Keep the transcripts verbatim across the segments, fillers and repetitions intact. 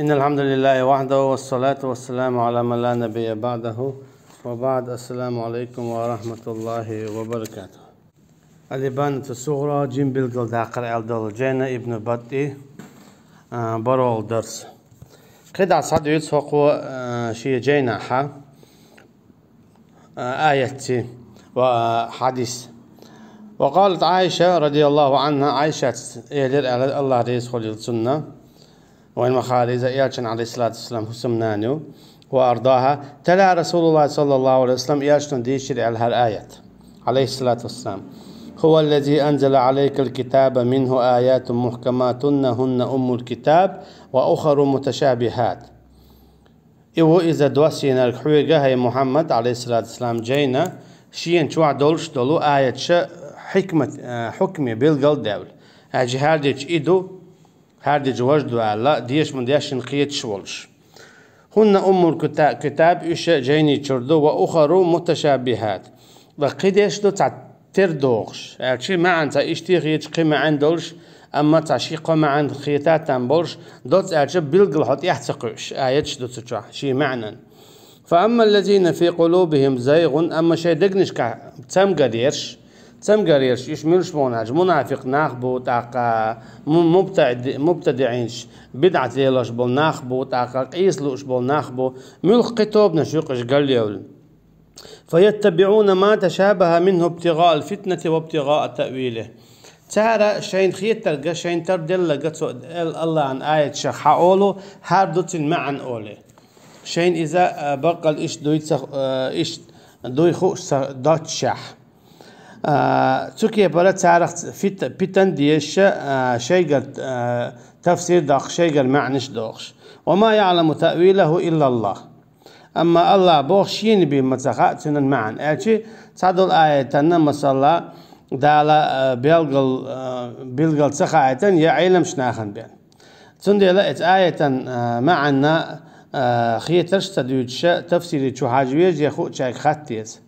إن الحمد لله وحده والصلاة والسلام على من لا نبي بعده وبعد. السلام عليكم ورحمة الله وبركاته. الإبانة الصغرى, жима билгалдаккхар аьлла долу жайна Ибн Баттий, а, барол дарс. КхидӀа схьадуьйцу хӀокхо, а, шен жайнахьа, а, аятций ва, а, хьадис. وقالت عائشة رضي الله عنها, Ӏайшатс элира аьлла, Аллах реза хуьлийла цунна, вайн махара иза Элчан, عليه الصلاة والسلام, хӀусамнана ю, وأرضاها, تلا رسول الله صلى الله عليه وسلم, Элчано дийшира аьлла хӀара аят, عليه الصلاة والسلام: هو الذي أنزل عليك الكتاب منه آيات محكمات هن أم الكتاب وأخر متشابهات. И ву иза доссийнарг хьоьга, хӀай Мухьаммад, عليه الصلاة والسلام, жайна, шена чохь долуш долу аяташ хьикмат, а, хьукме билгал а девлла. Хьаьжа хӀара дечу и ду, хӀара дечу важа ду аьлла, деша ма дешшина кхеташ волуш. هن أم الكتا-, الكتاب, уьш жайни чуьра ду, وأخر متشابهات. Ткъа кхидерш ду цхьа тера догӀуш. Аьлча, маьӀна цхьа иштта хеташ, кхин маьӀна долуш, амма цхьа ши-кхо маьӀна хета там болуш, доцца аьлча, билггал хьо тӀаьхьа ца кхуьуш, аяташ ду цу чохь, шен маьӀнан. فأما الذين في قلوبهم زيغ, амма шайн дегнашкахь цамгар ерш, цамгар ерш, уьш муьлш бу аьлча, мунафикъ нах бу, тӀаккха му-, мубтади-, мубтадиӀинаш, бидӀат лелош болу нах бу, тӀаккха къийса лууш болу нах бу, муьлхха кхин тобанаш ю-кх уьш галъевлла. فيتبعون ما تشابه منه ابتغاء الفتنة وابتغاء تأويله. Цара шайна хетарг, шайна тарделларг цу Ал-, Аллахьан аяташах хьаолу, хӀара ду цуьнан маьӀна олий. Шайна иза, а, баккъал иштта дуй ца, а, иштта дуй хууш ца доццушехь. А, цу кепара царах ц-, фит-, питан дезаш, а, шайгара, а, тафсир доккхуш, шайгара маьӀнаш дохуш. وما يعلم تأويله إلا الله. Амма Аллах боху, шена бен ма ца хаьа цуьнан маьӀна. Аьлча, цхьадолу аятанна, масала, Дала, а, белгал, а, билгал ца хаийтина, я Ӏеламчу нахана бен. Цундела эцу аятан, а, маьӀна, а, хетарш а ца дуьйцуша, тафсири чу хьажа веза, я хуучаьрга хатта деза.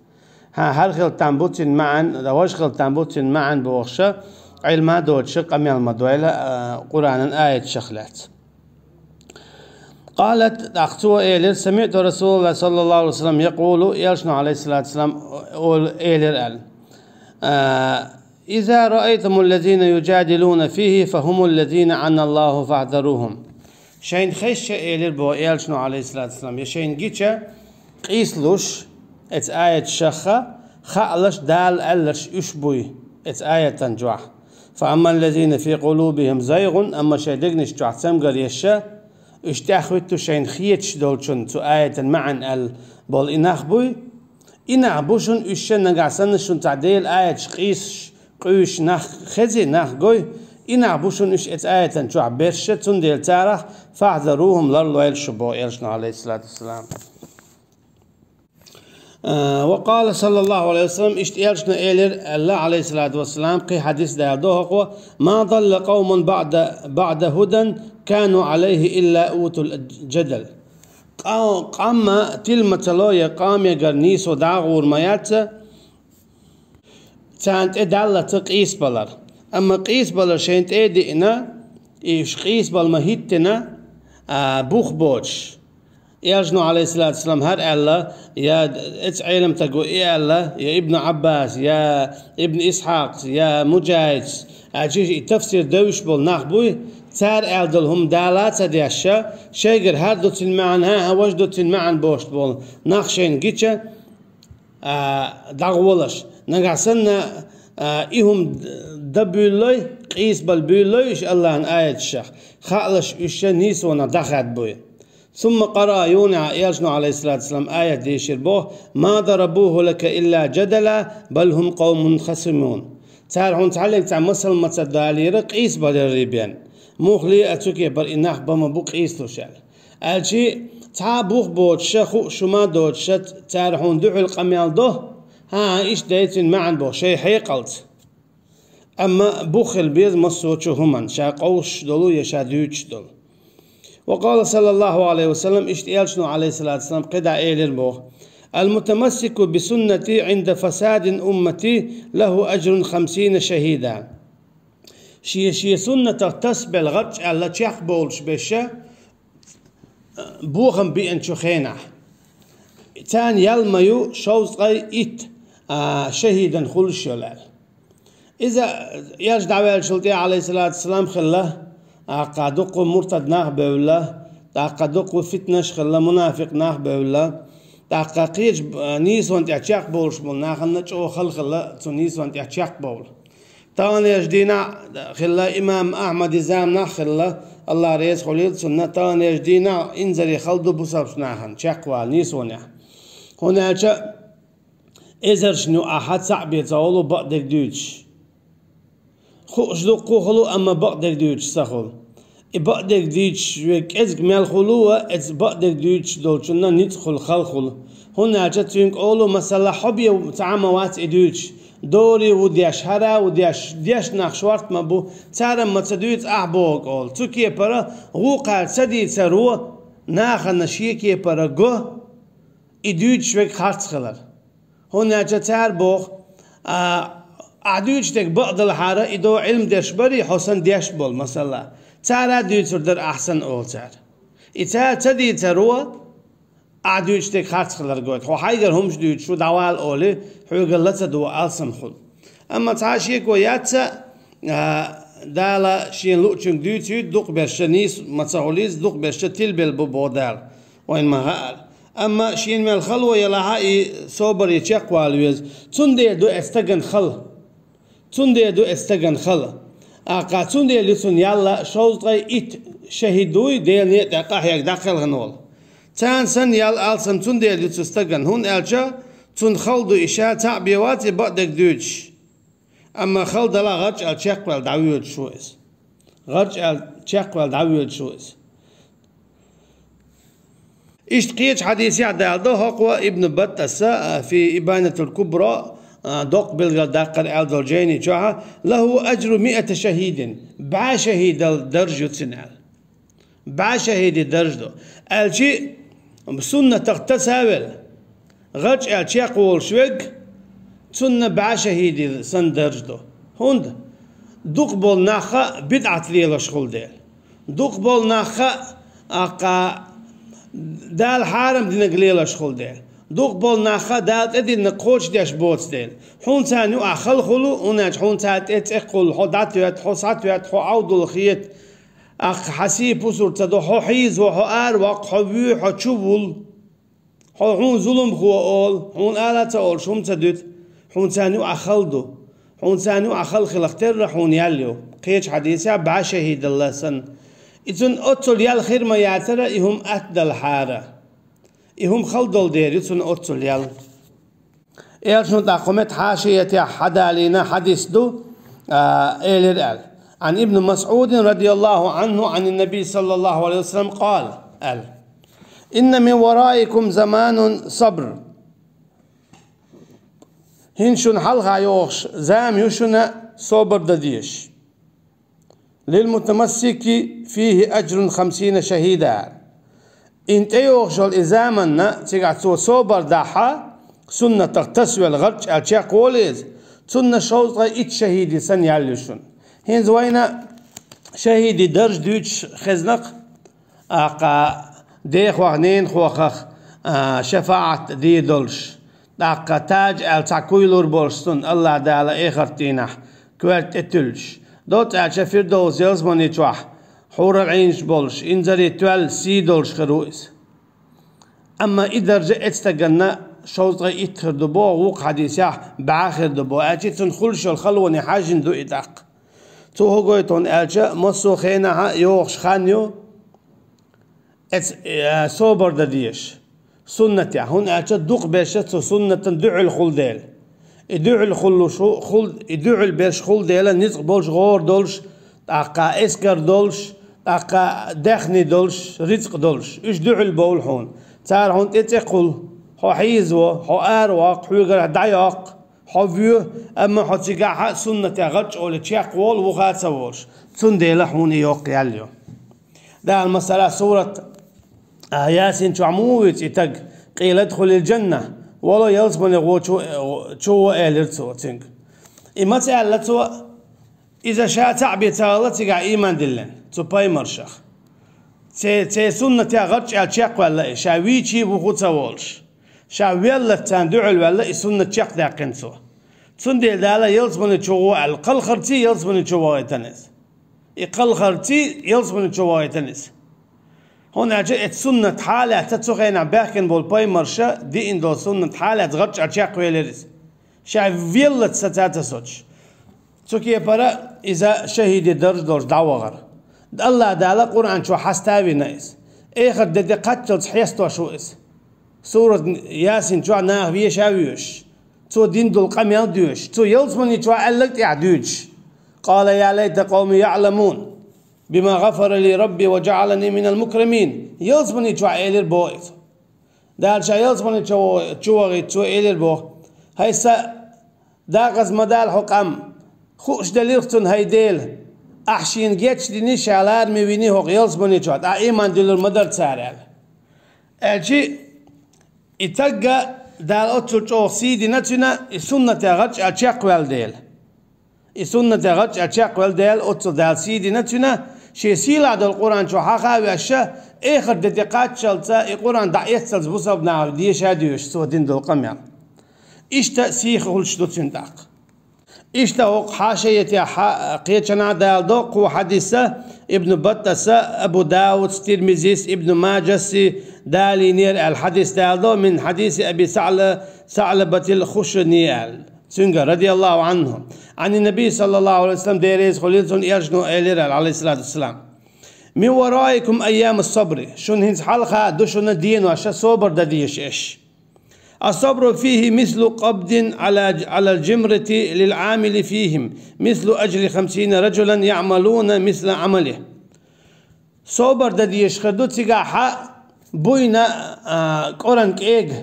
ХӀан, хӀара хила там бу цуьнан маьӀна, важа хила там бу цуьнан маьӀна бохуша, Ӏилма доцуша къамел ма дойла, а, Къуръанан аяташах лаьцна. قالت, тӀаккха цо элира: سمعت رسول الله صلى الله عليه وسلم يقول, Элчано, عليه الصلاة والسلام, олу, элира аьлла: а, إذا رأيتم الذين يجادلون فيه فهم الذين أعان الله فاحذروهم. Шайна хезча, элира боху Элчано, عليه الصلاة والسلام, я шайна гича, къийсалуш эцу аяташаха, хаалаш, Дала аьлларш уьш буй эцу аятан чохь. فأما الذين في قلوبهم زيغ, амма шайн дегнаш чохь цамгар еш, уьш тӀаьхьахӀуьтту шайна хеташ долчун цу аятан маьӀна аьлла болу и нах буй. И нах бу шуна уьш, нагахь санна шуна цхьа Делан аяташ къийсаш, къуьйсуш нах хези, нах гой, и нах бу шуна уьш эцу аятан чохь берш, цундела царах فاحذروهم, ларлойла шу боху Элчано, عليه الصلاة والسلام. А, وقال صلى الله عليه وسلم, иштта Элчано элира аьлла, عليه الصلاة والسلام, кхин хьадис дала до хӀокхо: ما ضل قوم بعد، بعد هدى كانوا عليه إلا أوتوا الجدل. Къа-, къам тилма ца ло, я къамегара нийсо дӀагӀур ма яц, царна тӀе даллалц къийсабалар. Амма къийсабалар шайна тӀе а диъна, и уьш къийсабала ма хӀиттина, а, бух боцуш. Элчано, عليه الصلاة والسلام, хӀара аьлла, я эцу Ӏеламстага и аьлла, я Ибн Ӏаббас, я Ибн Исхьакъс, я Муджахидс, аьлча и тафсир девзаш болу нах буй, цара аьлла долу хӀума дала а ца деш, шайгара хӀара ду цуьнан маьӀна, хӀан-хӀа, важа ду цуьнан маьӀна бохуш болу нах шайна гича, а, дӀагӀолаш. Нагахь санна, а, и хӀума дан буьйлалой, къийсабала буьйлалой уьш Аллахьан аяташах, хаалаш уьш нийсонах дӀахаьдда буй. ثم قرأ, юха Элчано, عليه الصلاة والسلام, аят дийшира боху: ما ضربوه لك إلا جدلا بل هم قوم خصمون. Цара хьуна цхьаллиг цхьа масал ма ца далийра, къийсабаларий бен. Муххале а цу кепара и нах бан ма бу къийсалуш аьлла. Аьлча, цхьа а бух боцуша, хууш хӀума а доцуша, цара хьуна дуьхьал къамел до, хӀан-хӀа, иштта дай цуьнан маьӀна боху, шайн хьекъалца. Амма бух хила беза массо а чу хӀуманна, ша къовсуш долу я ша дуьйцуш долу. وقال صلى الله عليه وسلم, иштта Элчано, عليه الصلاة والسلام, кхидӀа элира боху: المتمسك بسنتي عند فساد أمتي له أجر خمسين شهيدا. Шен, шен суннатах тасабелла гӀарчӀ аьлла чекхбовлуш беша, бохам биъначу хенахь. Царна ял ма ю шовзткъе итт, а, шахӀидан хуьлуш йолу аьлла. Иза, ерш дӀаваьллачул тӀаьхьа, Ӏалайхиссалату вассалам, хилла, тӀаккха дуккха муртад нах бевлла, тӀаккха дуккха фитнаш хилла, мунафикъ нах бевлла, тӀаккха кхечу, а, нийсонан тӀехь чекхбовлуш болу нахана чӀогӀа хала хилла цу нийсонан тӀехь чекхбовла. Таханлерчу дийнахь хилла, имам Ахьмадан заманахь хилла, Аллах реза хуьлийла цунна, таханлерчу дийнахь инзаре хала ду бусалба нахана чекхвала нийсонехь. ХӀунда аьлча эзаршна юкъахь цхьаъ бен ца хуьлу бакъдерг дуьйцуш. Хууш дуккха а хуьлу, амма бакъдерг дуьйцуш ца хуьлу. И бакъдерг дуьйцуш верг кӀезиг мел хуьлу а, эцу бакъдерг дуьйцуш долчунна ницкъ хуьлу, хала хуьлу. ХӀунда аьлча цуьнга олу, масала, хьо бен цхьа а ма вац и дуьйцуш. Дора ву деш, хӀара ву деш, дешна нах шорта ма бу, цара ма ца дуьйцу ахь бохург олу. Цу кепара вукхара ца дийцаро нахана шен кепара го и дуьйцуш верг харц хилар. ХӀунда аьлча цара боху, а, ахь дуьйцуш дерг бакъдалахьара, и догӀу Ӏилма деш барий, хьо санна деш болу, масала. Цара а дуьйцур дара ахь санна, олу цара. И цара ца дийцаро, ахь дуьйцуш дерг харц хилар гойту. Хьо хьайгара хӀумаш дуьйцуш ву, дӀавала олий, хьоьгара ла ца до алсам хуьлу. Амма цхьа а шеко яц, а, Дала шена луучуьнга дуьйцуьйту, дукхахберш нийса ма ца хуьлийла, дукхахберш тилбелла бу боху Дала. Вайна ма хаъара. Амма шена мел хало ялахь а, и собаре чекхвала веза. Цундела ду эцу стагана хала. Цундела ду эцу стагана хала. Аккха цундела ю цунна ял шовзткъе итт шахӀид дуй, Делан некъа тӀехь къахьега дӀакхелхина волу. Царна санна ял алсам цундела ю цу стагана, хӀунда аьлча цунна хала ду и ша цхьаъ бен вац и бакъдерг дуьйцуш. Амма хала далахь гӀарчӀ аьлла чекхваьлла дӀавоьдуш ву иза. ГӀарчӀ аьлла чекхваьлла дӀавоьдуш ву иза. Иштта кхечу хьадисехь даладо хӀокхо Ибн Баттаса, а, фи Ибанатул Кубра, а, доккха билгалдаккхар аьлла долу жайни чохь, «Лаху аджру миата шахидин», бӀе шахӀидал дарж ю цуьнан аьлла. БӀе шахӀиди дарж ду. Аьлчи суннатах таса а велла, гӀарчӀ аьлла чекхволуш верг, цунна бӀе шахӀиди санна дарж ду. ХӀунда? Дукха болу нахха бидӀат лелош хула дела. Дукха болу нахха, аккха, Дала хьарам динарг лелош хула дела. Дукха болу нахха Дала тӀединарг кхочушдеш боцу дела. Хьуна царна юкъахь хала хуьлу, хӀунда аьлча хьуна царна тӀе цӀе кхуллу, хьо дӀатоьтту, хьо схьатоьтту, хьо Ӏовдал хета, аккха хьан сий пусар ца до, хьо хьийзаво, хьо араваккха, хьо воь, хьо чу вуьллу. Хьо, хьуна зуламхо олу, хьуна ала а ца олуш хӀума ца дуьту, хьуна царна юкъахь хала ду. Хьуна царна юкъахь хала хиларх терра хьуна ял ю. Кхечу хьадисехь бӀе шахӀидал санна. И цунна оццул ял хир ма яцара, и хӀума атта далахьара. И хӀума хала долу дела ю цунна оццул ял. Элчано тӀаккха кху метта хьашиятехь хьадалийна хьадис ду, а, элира аьлла. Ан Ибн Масъудин радияллаху анху ан Наби саллаллаху алейхи ва саллям къала аьлла. Инна мин вараикум заманун сабр. ХӀинца шуна хьалха йогӀуш зама ю шуна собар дан дезаш. Лил мутамассики фихи аджрун хамсина шахида. Ин тӀейогӀуш йолу и заманна, цигахь цо собар дахьа, суннатах тасавелла гӀарчӀ аьлла чекхволу иза, цунна шовзткъе итт шахӀиди санна ял ю шуна. ХӀинца вайна шахӀиди дарж дуьйцуш хезнакх, аккха дехох, ненахохах, а, шафаӀат дийр долуш, тӀаккха таж аьлла цхьа куй лур болуш цунна Аллах Дала эхарт дийнахь коьрта тӀе туьллуш. Доцца аьлча Фирдовс ялсамани чохь хьурал Ӏийнаш болуш, инзаре тоьлла сий долуш хир ву иза. Амма и даржа эцу стаганна шовзткъе итт хир ду боху, вукху хьадисехь бӀе хир ду боху, аьлчи цунна хуьлуш йолу халоне хьаьжжина ду и тӀаккха. Цо хӀун гойту аьлча, массо а хенахь а йогӀуш хан ю, эц-, э, собар дан дезаш, суннатехь, хӀунда аьлча дукхахберш цу суннатан дуьхьал хула дела. И дуьхьал хуьлуш ху-, хул-, и дуьхьал берш хула дела, ницкъ болуш, гӀора долуш, тӀаккха эскар долуш, тӀаккха даьхни долуш, рицкъ долуш. Уьш дуьхьал бовла хьуна. Цара хьуна тӀе цӀе кхуллу, хьо хьийзаво, хьо араваккха, хьоьгара дӀайоккху, хьо воь, амма хьо цигахь а суннатехь гӀарчӀ олий чекхволу, вуха а ца волуш. Цундела хьуна и йоккха ял ю. Дала, масала, сурат, а, Ясин чохь муха вуьйцу и таг, къийла удхулил джанна, вало ялсамане гӀо чу, чу гӀо элира цо цуьнга. И маца аьлла цо, иза ша цхьаъ бен ца хилла цигахь ийман диллина, цу пайхамаршах. Цу, цу суннатах гӀарчӀ аьлла чекхваьлла и, ша вийча а вуха ца волуш. Ша веллалц царна дуьхьал ваьлла и суннат чекхдаьккхина цо. Цундела Дала ялсамани чу гӀо аьлла, кхалхарций ялсамани чу вахийтина иза. И кхалхарций ялсамани чу вахийтина иза. ХӀунда аьлча эцу суннатах лаьцна цу хенахь баьхкина болу пайхамарша диъна долу суннатах лаьцна гӀарчӀ аьлла чекхвелира иза. Ша веллалц сацо ца соцуш. Цу кепара иза шахӀиде дарж долуш дӀавахара. АллахӀ Дала Къуръан чохь хьаста а вина иза. Эхарт де тӀе кхаччалц хьестош ву иза. Сурат Ясин чохь нах веша а вешаш. Цо дина долу къамел а доьшуш. Цо ялсамани чохь аьлларг а тӀехь дуьйцуш. «Къала я лайта къавми яъламун, бима гӀафара ли Рабби ва жаӀалани минал мукрамин». Ялсамани чохь элира боху иза. Дала ша ялсамани чу, чу вахийта цо элира боху: «ХӀай сан декъаза ма дала хьо къам, хууш делира цунна, хӀай Дела, ахь шена гечдина, ша лараме вина хӀокху ялсамани чохь, тӀаккха ийман дуьллур ма дара цара», – аьлла. Аьлча, и тагга Дала оццул чӀогӀа сий дина цуьнан, и суннатах гӀарчӀ аьлла чекхваьлла дела. И суннатах гӀарчӀ аьлла чекхваьлла дела, оццул Дала сий дина цуьнан, шен сийлахь долу Къуръан чу хьаха а ваьшша, эхарт де тӀе кхаччалца и Къуръан дӀаэццалц бусалба наха деша а доьшуш, цо дина долу къамел. Иштта сий хуьлуш ду цуьнан тӀаккха. Иштта хӀокху хьашиятехь кхечанхьа даладо кху хьадиса, Ибн Баттаса, Абу Даудс, Тирмизис, Ибн Маджаси далийнера аьлла хьадис даладо, мин хьадиси Аби Саъла-, Саълабатил Хушани аьлла. Цуьнга, радияллаху анхӀу, Ӏани Наби саллаллаху алейхи ва саллям, Дела реза хуьлийла цунна, элчано элира аьлла, алейхиссалату вассалам: «Мин вараикум айяму сабри», шуна хӀинца хьалха ду шуна денош, собар дан дезаш аш. «Ас-сабру фихи мислу къабдин ала, ала джимрати лил амили фихим, мислу аджри хамсина раджулан яъмалуна мисла амали». Собар дан дезаш хир ду цигахь буйна, а, кӀоран кӀега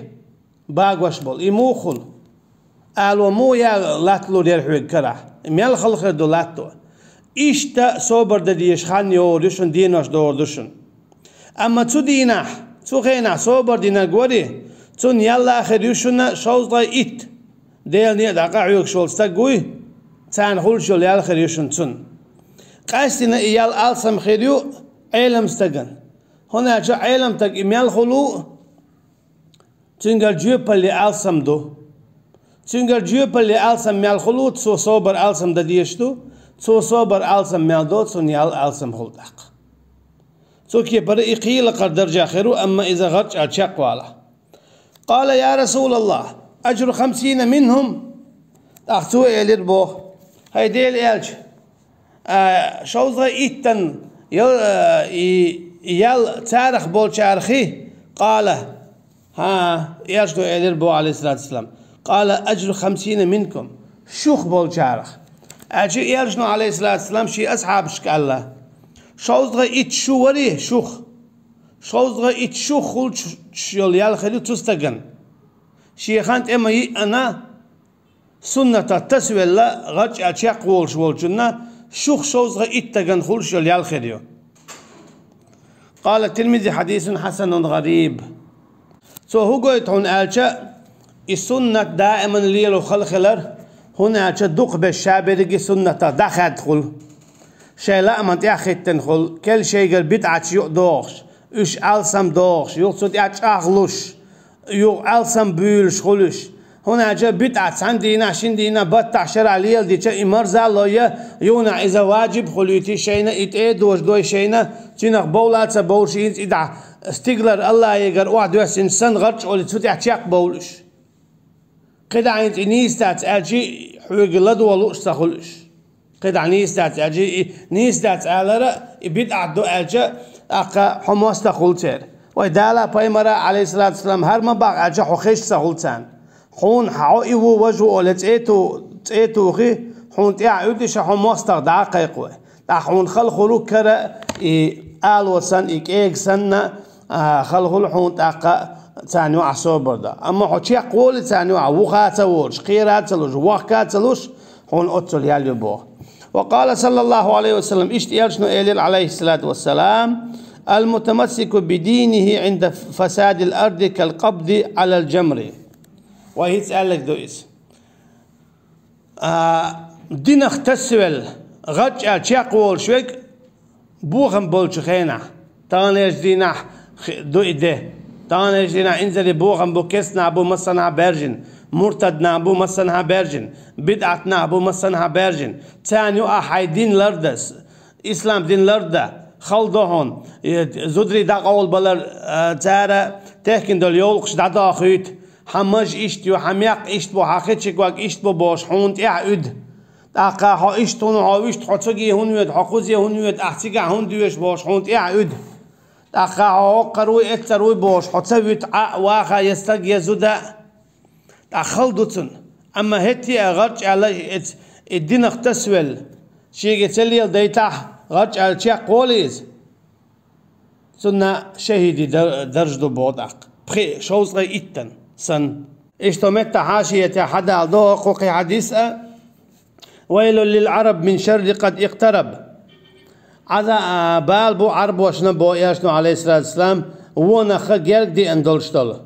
багош болу. И муха хуьлу? Ало муха я латталур яра хьоьга карахь? И мел хала хир ду латто? Иштта собар дан дезаш хан йогӀур ю шуна, денош догӀур ду шуна. Амма цу дийнахь, цу хенахь собар динарг вари, цунна ял а хир ю шуна шовзткъе итт. Делан некъа дӀа къахьоьгуш волу стаг вуй, царна хуьлуш йолу ял хир ю шуна цунна. Къаьстина и ял алсам хир ю Ӏелам стагана. ХӀунда аьлча Ӏелам стаг и мел хуьлу, цуьнгара жоьпалле алсам ду. Цуьнгара жоьпалле алсам мел хуьлу, цо собар алсам дан дезаш ду, цо собар алсам мел до, цунна ял алсам хуьлу тӀаккха. Цу кепара и кхелакхара даржа хир ву, амма иза гӀарчӀа чекхвала. Къала: «Я Расулаллах, аджру хамсина минхум». ТӀаккха цо элира боху: «ХӀай Делан элча, а, шовзткъе иттан ял, а, и, и ял царах болчарах хи?» Къала: «ХӀа». Элчано элира боху, алейхиссалату вассалам: «Къала: аджру хамсина минкум». Шух болчарах. Аьлча элчано, алейхиссалату вассалам, шен асхьабашка аьлла: «Шовзткъе итт шу вари шух. Шовзткъе итт шух хуьлуш йолу ял хир ю цу стагана». Шен хан тӀе ма йиъана, суннатах тасавелла, гӀарчӀа чекхволуш волчунна шух шовзткъе итт стагана хуьлуш йолу ял хир ю. Къала Тирмизи: «Хьадисун хьасанун гӀариб». Цо хӀун гойту хьуна аьлча, и суннат даиман лело хала хилар, хӀунда аьлча дукхахберш ша берриге суннатах дӀахаьдда хуьлу. Шайн лааман тӀаьхьахӀиттина хуьлу, керла шайгара бидӀаташ юкъа дохуш, уьш алсам дохуш, юха цу тӀехь чӀагӀлуш, юха алсам буьйлуш хуьлуш. ХӀунда аьлча бидӀат цхьана дийнахь, шина дийнахь, баттахь шарахь леладича, и марза а лой, юханахь иза ваджиб хуьлуьйтий шайна, и тӀе а дожадой шайна, цуьнах бовла а ца бовлуш, хӀинца и дӀа стигалара Аллахьегара охьадоьссина санна гӀарчӀ олий, цу тӀехь чекхбовлуш. КхидӀа хӀинца и нийса дац аьлчи, хьоьга ладогӀа лууш ца хуьлу уьш. КхидӀа нийса дац аьлчи, и нийса дац алара, и бидӀат ду аьлча, тӀаккха хьо мостагӀа хуьлу церан. Вай Дала, пайхамара, алейхиссалату вассалам, хӀара ма баккха аьлча, хьо хезаш ца хуьлу царна. Хьуна хьо и ву, важа ву олий цӀе ту-, цӀе тухий, хьуна тӀаьхьа уьдуша хьо мостагӀа дӀа а кхайкхо. ТӀаккха хьуна хала хуьлу кара и ало санна, и кӀега санна, а, хала хуьлу хьуна тӀаккха царна юкъахь собар дан. Амма хьо чекхволий царна юкъахь, вуха а ца волуш, кхера а ца луш, вохка а ца луш, хьуна оццул ял ю боху. Ва къала саллаллаху алейхи ва саллям, иштта элчано элира, алейхиссалату вассалам: «Ал-мутамассику бидинихи гӀинда фасадил арди кал-къабди алал джамри». Вай хӀинца аьлларг ду иза. А, динах тасавелла, гӀачӀа чекхволуш верг бохам болчу хенахь, Таханлерчу дийнахь хи-, ду и де. Таханлерчу дийнахь инзаре бохам бу, керста нах бу массанхьа баьржина, муртад нах бу массанхьа баьржина, бидӀат нах бу массанхьа баьржина. Царна юкъахь хьайн дин ларда, с-, ислам дин ларда, хала до хьуна, э, зударий дӀакъовлабалар, э, цара техкина долу йовлакхаш дӀадохуьйту, хьан маж иштта ю, хьан мекх иштта бу, хьан хечиг ваг иштта бу бохуш хьуна тӀехь уьду. ТӀаккха хьо иштта хӀунда, хьо вуьшта, хьо цига хӀунда воьду, хьо кхуза хӀунда воьду, ахь цигахь хӀунда воьду бохуш хьуна тӀехь уьду. ТӀаккха хьо хӀокхур вуй, эццар вуй бохуш, хьо ца вуьту Ӏа а ваха, я стаг, я зуда. ТӀаккха хала ду цунна. Амма хӀетте а гӀарч аьлла, эц-, и динах тасавелла, шега ца леладайтахь, гӀарч аьлла чекхволу иза. Цунна шахӀиди дар-, дарж ду боху тӀаккха. Пхи, шовзткъе иттан санна. Иштта метта хьашиятехь хьадала догӀу кху кхин хьадис а: «Вайлун лил Ӏараб мин шарри къад икътараб». Ӏаза-, а, бала бу Ӏарбошна боху Элчано, алейхиссалату вассалам, вонах герга деана долуш долу.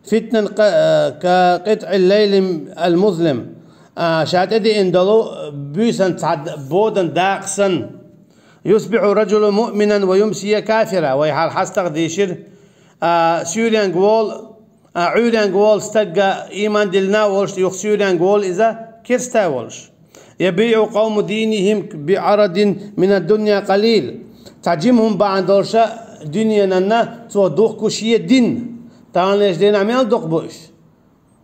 Фитнан ка-, ка къитӀил лайлил музлим. А, ша тӀедеана долу буьйсан цхьа д-, бодан дакъа санна. «Юсбихьу раджулу муъминан ва юмсия кафира», вай хьал хьастагӀа дийшира, а, суьйренга волу, а, Ӏуьйренга волу стагга ийман диллина а волуш, юха суьйренга волу иза керста а волуш. «Ябиъу къавму дийнихим би Ӏарадин мина дунья къалил». Цхьа жима хӀума бахьана долуша дуьненанна цо духку шен дин. Таханлерчу дийнахь мел дукха бу уьш?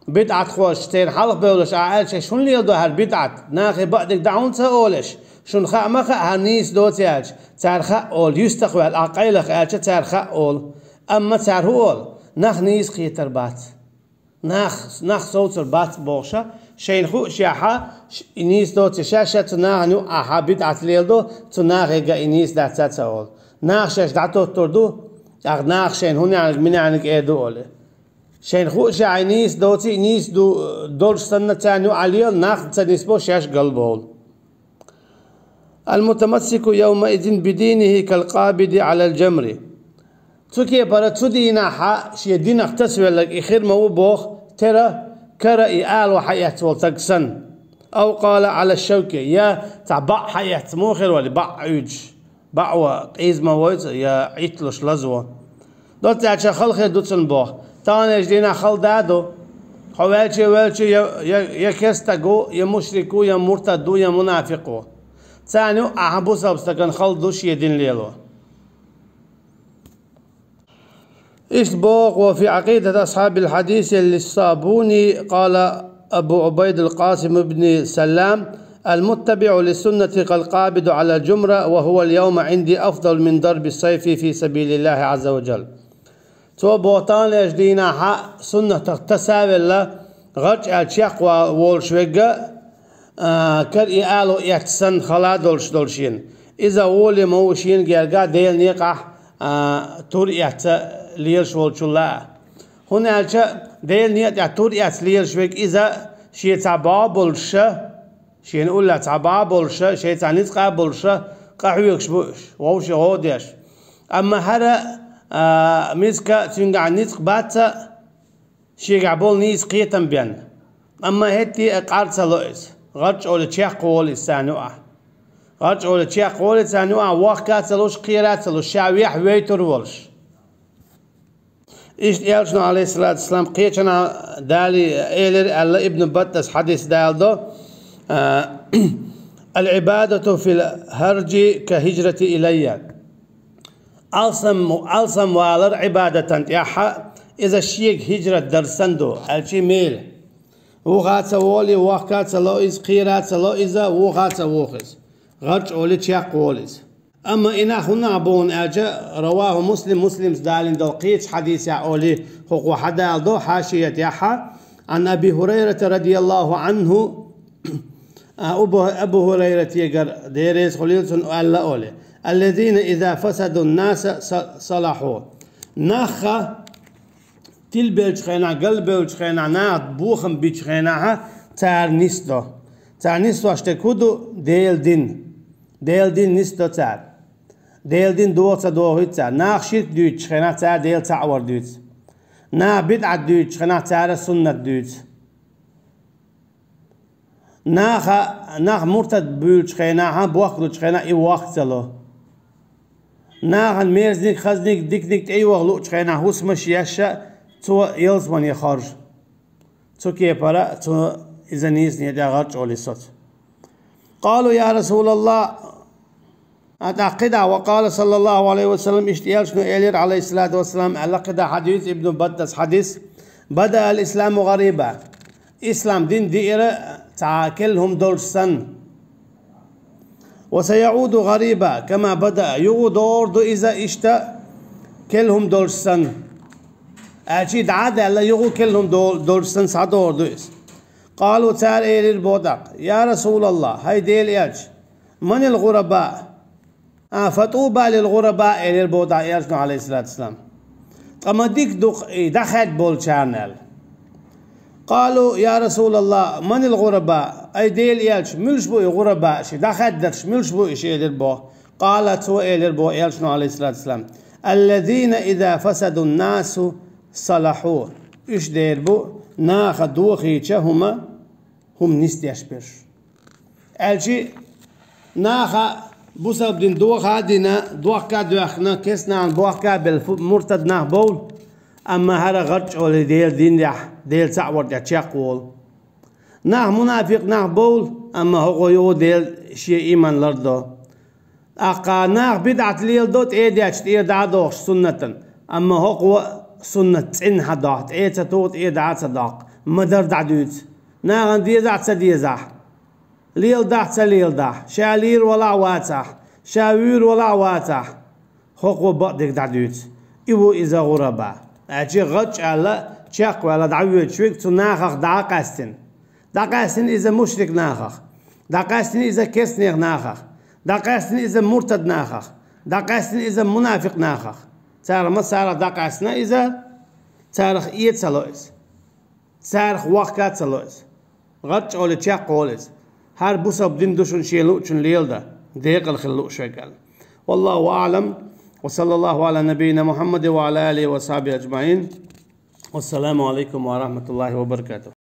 БидӀатхоша, церан хьалха бевллаш, ахь аьлча, шуна леладо хӀара бидӀат, нахе баъдерг дӀа хӀунда ца олуш, шуна хаа ма хаьа, хӀара нийса доцу аьлча, цара хаа олу, юьстах ваьлла, ахь къайлаха аьлча, цара хаа олу. Амма цара хӀун олу? Нах нийса кхетар бац. Нах, нах совцур бац бохуша, шайна хуъушехьа, ш-, и нийса доцу шаьш а цу нахана юкъахьа бидӀат леладо, цу нахе га и нийса дац а ца олу. Наха шаьш дӀатоттур ду, тӀаккха наха шайна хӀун яьниг, мин яьниг эр ду олий. Шайна хуъушехь, и нийса доций, и нийса ду, долуш санна, царна юкъахь лела, нах ца нисбо, шаьш галбовла. «Ал-мутамассику явмаизин бидинихи кал-къабиди алал-жамри». Цу кепара цу дийнахьа шен динах тасавелларг и хир ма ву боху, тера, кара и ало хьаэцна волу стаг санна. Ау къала алаш-шавки, я цхьа баӀ хьаэцна, муха хир вара баӀ Ӏуьйдуш? БаӀо къийза ма войца, я Ӏитталуш лазво. Доцца аьлча хала хир ду цунна боху. Таханлерчу дийнахь хала да а ду. Хьо ваьлча а, ваьлча а, я, я, я керста стаг ву, я мушрик ву, я муртад ву, я мунафикъ ву. Царна юкъахь бусалба стагана хала ду шен дин лело. Иштта боху: «Ва фи Ӏакъидат асхьабил хьадис лис-Сабуни, къала Абу Ӏубайд ал-Къасим ибн Саллам: ал-муттабиӀу лис-суннати кал-къабиду алал-жамра, ва хӀува ал-явма Ӏинди афдалу мин дарби ссайфи фи сабилиллахӀи Ӏазза ва жалла». Цо боху: таханлерчу дийнахьа суннатах таса а велла, гӀарч аьлла чекхволуш верг а, а, кара и ало эцна санна хала а долуш долу шена. Иза гӀоле ма ву шена герга Делан некъахь, а, тур эцна лелаш волчул а. ХӀунда аьлча Делан некъа тӀехь тур эцна лелаш верг иза шен цхьа бӀо болуша, шена уллехь цхьа бӀо болуша, шайн цхьа ницкъ а болуша, къахьоьгуш бу уьш, вовшийн гӀо а деш. Амма хӀара, а, миска цуьнгахь ницкъ бац а, шегахь болу нийса кхетам бен. Амма хӀетте а къар ца ло иза. ГӀарч олий чекхволу иза царна юкъахь. ГӀарч олий чекхволу иза царна юкъахь, вохка а ца луш, кхера а ца луш, ша вехь войтур волуш. Иштта Элчано, алейхиссалату вассалам, кхечанхьа Дали элира аьлла, Ибн Баттас хьадис далдо, а, «Ал-Ӏибадату фил хӀаржи ка хӀижрати илайя». Алсам, алсам валар Ӏибадатан тӀехьа, иза шега хӀижрат дар санна ду, аьлчи мела. Вуха а ца волий, вохка а ца ло иза, кхера а ца ло иза, вуха а ца воху иза. ГӀарч олий чекхволу иза. Амма и нах хӀунда боху аьлча, раваху Муслим, Муслимс далийна долу кхечу хьадисехь олий, хӀокхо хьадалдо хьашиятехьа, Ӏан Аби Хурайрата радияллаху Ӏанху, а, Абу, Абу Хурайратегара, Дела реза хуьлийла цунна, аьлла олий: «Аллазина иза фасаду ннаса са-, салаху». Наха тилбеллачу хенахь, галбевллачу хенахь, наха бохам бичу хенахьа цара нисдо. Цара нисдош дерг хӀун ду? Делан дин. Делан дин нисдо цара. Делан дин догӀа ца дохуьйту цара. Наха ширк дуьйцучу хенахь, цара Дела цхьаъ вар дуьйцу. Наха бидӀат дуьйцучу хенахь, цара суннат дуьйцу. Наха, нах муртад буьйлучу хенахьа, бохкалучу хенахь и вохка ца ло. Нахана мерзаниг, хазаниг, диканиг тӀейоха луучу хенахь хӀусамаш еш а, цо ялсамане хоржу. Цу кепара цо иза нийсане тӀе гӀарчӀоле соцу. قالوا يا رسول الله, а тӀаккха кхидӀа, وقال صلى الله عليه وسلم, иштта элчано элира, عليه الصلاة والسلام, аьлла кхидӀа хьадийца Ибн Баттас хьадис: بدأ الإسلام غريبا. Ислам дин диира цхьа керла хӀума долуш санна. وسيعود غريبا كما بدأ. Юха догӀур ду иза иштта керла хӀума долуш санна. Аьлча дӀа а даьлла, юха керла хӀума до-, долуш санна схьадогӀур ду иза. قالوا, цара элира боху тӀаккха: يا رسول الله, хӀай Делан элча, من الغرباء؟ А, فطوبى للغرباء, элира боху тӀаккха элчано, عليه الصلاة والسلام. Ткъа ма дика ду-кх и дӀахаьдда болчарна аьлла. قالوا يا رسول الله من الغرباء؟ Ай Делан элча, муьлш бу и гӀурабаъ ши, дӀахаьддарш муьлш бу и ши, элира боху. قال, цо элира боху элчано, عليه الصلاة والسلام: الذين إذا فسد الناس صلحوا. Уьш дер бу наха дохийча хӀума, хӀума нисдеш берш. Аьлча наха бусалба дин доха а дина, дохка а доьхкина, кестнахана бохка а белла фу-, муртад нах бовлу, амма хӀара гӀарчӀоле Делан динехь, Делан цхьаъ вар тӀехь чекхволу. Нах мунафикъ нах бовлу, амма хӀокхо юха Дела шен ийман лардо. ТӀаккха нах бидӀат леладо, тӀе а детташ, тӀера дӀа а дохуш суннатан, амма хӀокхо суннат цӀена хьадохьу, тӀе а ца туху, тӀера дӀа а ца доккху, ма-дарра дӀадуьйцу. Нахана дезахь а, ца дезахь, леладахь а, ца леладахь, ша лийр валахь а, вацахь, ша вуьйр валахь а, вацахь, хӀокхо бакъдерг дӀадуьйцу. И ву иза гӀураба. Аьлча гӀарчӀ аьлла чекхваьлла дӀавоьдуш верг цу нахах дӀа а къаьстина. ДӀакъаьстина иза мушрик нахах, дӀакъаьстина иза кестнех нахах, дӀакъаьстина иза муртад нахах, дӀакъаьстина иза мунафикъ нахах. Царах массарах дӀакъаьстина иза, царах э ца ло иза, царах вохка а ца ло иза. ГӀарчӀоле чекхволу иза. ХӀара бусалба дин ду шуна шен луучун леладан, декъала хила лууш верг аьлла. والله أعلم، وصلى الله على نبينا محمد وعلى آله وصحبه أجمعين. والسلام عليكم ورحمة الله وبركاته.